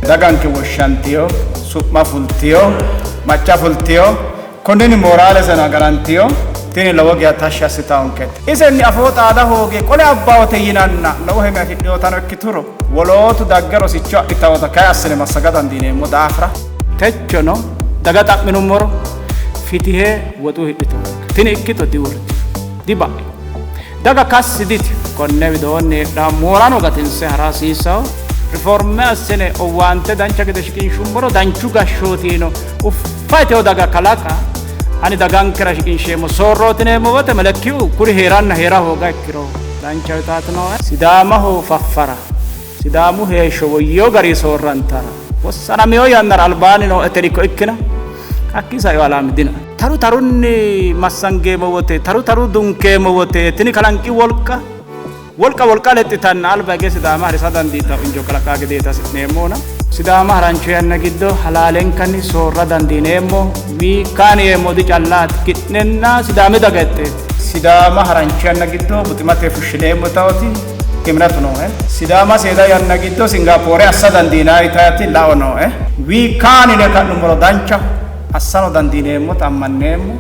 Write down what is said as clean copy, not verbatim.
Daganke woshshantiyo, su'ma fultiyo, macca fultiyo, konninni mooraaleseno agarantiyo, tini lowo geya tashshi assitaonkete. Isenni afoo xaada hooge qole abbawote yinanna lowo heme afidhinotano ikkituro wolootu dagge rosicho adhitawota kay assine massaga dandiineemmo daafira techono daga xa'minummoro fitihe woxu hidhitonke. Tini ikkito diuurritino, diba'ino. Daga kassi ditino. Konne widoonni heedhanno moorano gatinse hara hasiissanno. Riforme assine owaante dancha gede shiqinshummoro danchu gashshootino uffa yitino daga kalaqa ani dagankera shiqinsheemmo soorrooti yineemmo wote melekkiu kuri hee'ranna hee'ra hooga ikkiro dancha yitaati nooe. Sidaamaho faffara, Sidaamu heeshsho woyyino garinni soorrantara wossanamino yannara albaanni noo eterikko ikkina hakkii saino alaami dinoe. Taru tarunni massangeemmo wote, taru taru dunkeemmo wote tini kalanqi wolqa wolqa wolqa lexxitanna alba hige Sidaama harisa dandiitanno injo kalaqa gedeeti hasi'neemmohuna. Sidaama harancho yanna giddo halaalenkanni soorra dandiineemmo. We can yeemmo dicallaati, ki'nenna Sidaami daga hetteeti. Sidaama harancho yanna giddo buximate fushshineemmo yitaoti iminatu nooe. Sidaama seeda yanna giddo Singapoore assa dandiinanni yitaati lao nooe. We can yine ka'nummoro danchaho, assano dandiineemmota ammanneemmo.